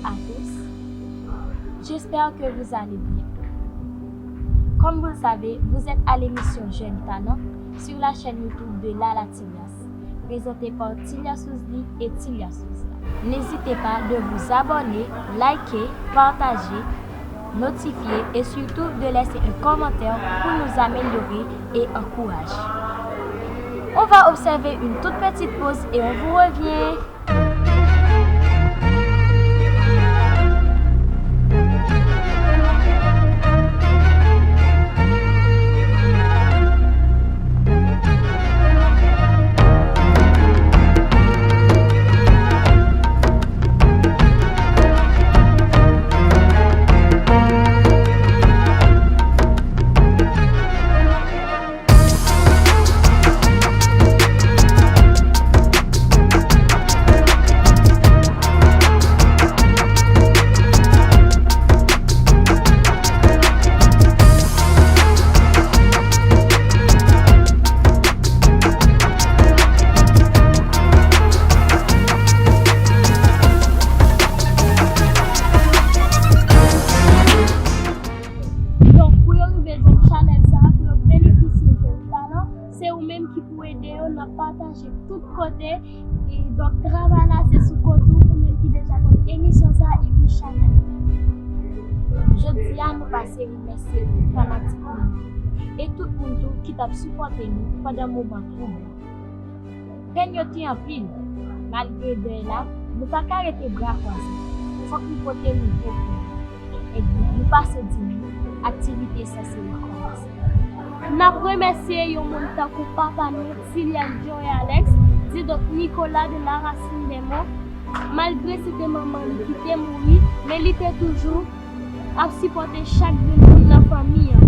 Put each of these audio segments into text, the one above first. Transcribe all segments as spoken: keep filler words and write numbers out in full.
à tous. J'espère que vous allez bien. Comme vous le savez, vous êtes à l'émission Jeunes Talents sur la chaîne YouTube de Lala Tilias, présentée par Tilias Ouzli et Tilias Ouzla. N'hésitez pas de vous abonner, liker, partager, notifier et surtout de laisser un commentaire pour nous améliorer et encourager. On va observer une toute petite pause et on vous revient. Donk, pou yo rive jwenn chanèl sa, pou yo benefisye jèn talan, se ou menm ki pou ede yo nan pataje tout kote. E donk, travay la se sou kont ou, ou menm ki deja konn emisyon sa epi chanèl. Jodi a, nou pase remèsye tout fanatik nou e tout moun tou ki t ap sipòte nou pandan moman twoub la. Pèn yo te anpil. Malgre dèy la, nou pa ka rete bra kwaze. Fòk nou pote nouvo pèn. Ebyen, nou pase di nou, aktivite sanse rekòmanse. N ap remèsye yon moun tankou papa nou, Tilias Joe Alex, didon Nicolas de la Racine des Mots. Malgre se te manman li ki te mouri, men li te toujou ap sipòte chak grenn moun nan fanmi an,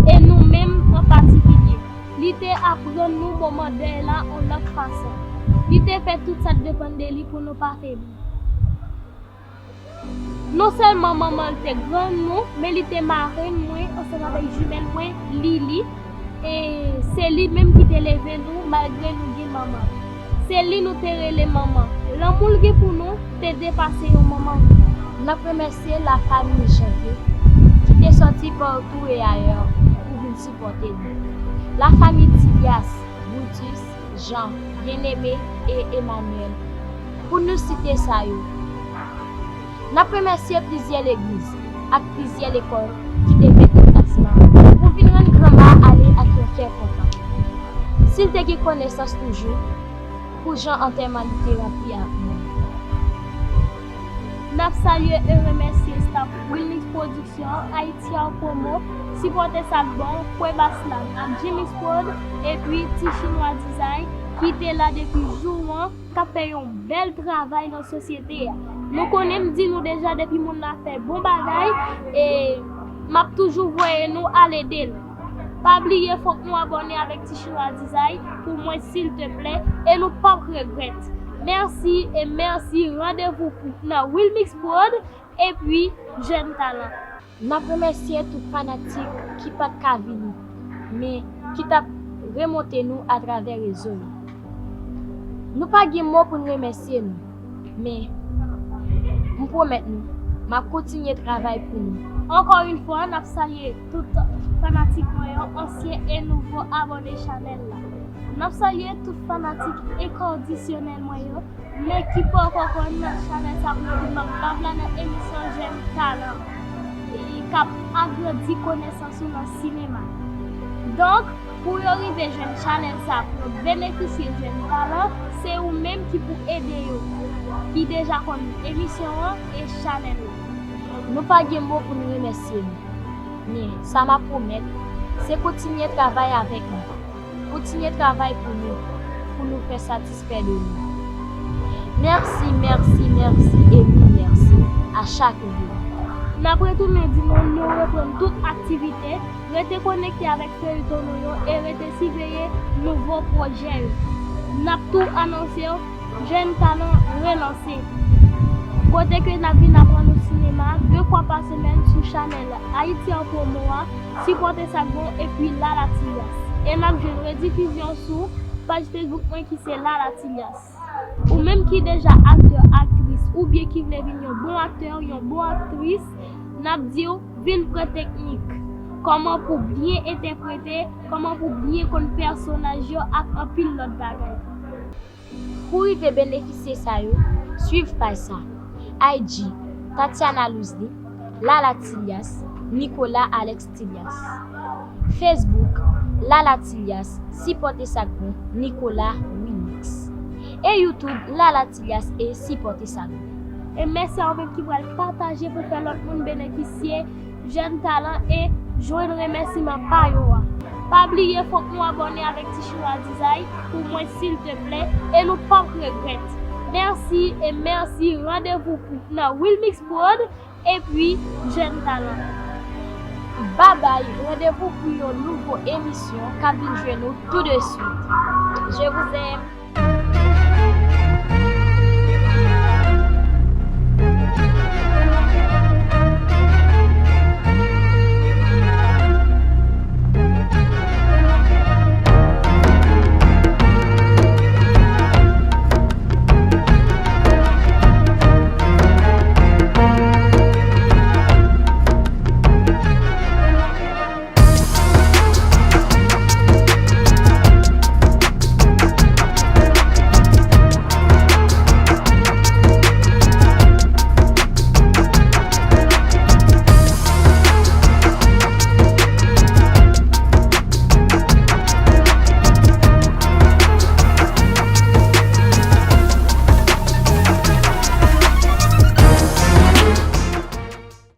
e nou menm an patikilye. Li te aprann nou moman dèy la yon lòt fason. Li te fè tout sa k depann de li pou nou pa febli. Non sèlman manman l te grann nou, men li te marenn mwen ansanm avèk jimèl mwen, Lili. E se li menm ki te leve nou, malgre nou gen manman. Se li nou te rele manman. Lanmou l gen pou nou te depase yon manman. N ap remèsye lafanmi Janvier, ki te sòti patou e ayè pou vin sipòte nou. Lafanmi Tilias, Brutus, Jean, Bien-Aimé e Emmanuel, pou nou site sa yo. N ap remèsye plizyè legliz ak plizyè lekòl ki te met deplasman pou vin rann granma ale ak yon kè kontan. Si l te gen konesans toujou, pou jan antèman li te ranpli ak moun. N ap salye e remèsye staff Wilmix Production, Haïti Art Promo, sipòtè sa k bon, Kwè Baslam ak Jimmy's Prod, epi Ti Chinwa Design, ki te la depi jou wan, k ap fè yon bèl travay nan sosyete a. Nou konnen m di nou deja depi moun la fè bon bagay, e m ap toujou voye nou al ede l. Pa bliye, fòk nou abòne avèk Ti Chinwa Design pou mwen, silteplè, e nou p ap regrèt. Mèsi e mèsi, randevou pou, nan Wilmix Prod epi Jèn Talan. N ap remèsye tout fanatik ki pa t ka vini, men ki t ap remonte nou atravè rezo yo. Nou pa gen mo pou n remèsye nou, men m pwomèt nou, m ap kontinye travay pou nou. Ankò yon fwa, n ap salye tout fanatik mwen yo, ansyen e nouvo abòne chanèl la. N ap salye tout fanatik enkondisyonèl mwen yo, men ki poko konn chanèl sa pou yo vin ban m love la nan emisyon Jèn Talan, e k ap agrandi konesans ou nan sinema. Donk, pou yo rive jwenn chanèl sa pou yo benefisye Jèn Talan, se ou menm ki pou ede yo, ki deja konn emisyon an e chanèl la. Nou pa gen mo pou n remèsye nou, men sa m ap pwomèt, se kontinye travay avèk nou. Kontinye travay pou nou, pou nou fè satisfè de nou. Mèsi, mèsi, mèsi e mil mèsi a chak jou. N ap retounen di nou, nou reprann tout aktivite. Rete konekte avèk feyton nou yo e rete siveye nouvo pwojè yo. N ap tou anonse w, Jèn Talan relanse. Kote ke n ap vin aprann nou sinema de fwa pa semèn sou chanèl Haïti Art Promo a, sipòtè sa k bon epi Lala Tilias. E n ap jwenn redifizyon sou paj Facebook mwen ki se Lala Tilias. Ou menm ki deja aktè, aktris, oubyen ki vle vin yon bon aktè, yon bon aktris, n ap di w vin pran teknik. Kòman pou byen entèprete, kòman pou byen konn pèsonaj yo ak anpil lòt bagay. Pou rive benefisye sa yo, swiv paj sa: I G, Tatiana Lously, Lala Tilyas, Nicolas Alex Tilyas. Facebook, Lala Tilyas, sipòte sa k bon, Nicolas Remix. E YouTube, Lala Tilyas e sipòte sa k bon. E mèsi a ou menm ki pral pataje pou fè lòt moun benefisye jèn talan e jwenn remèsiman pa yo a. Pa bliye, fòk nou abòne avèk Ti Chira Design pou mwen, silteplè, e nou p ap regrèt. Mèsi e mèsi, randevou pou nan Wilmix Prod, epi jèn talan. Babay, randevou pou yon nouvo emisyon k ap vin jwenn nou tou de swit. Je vous aime.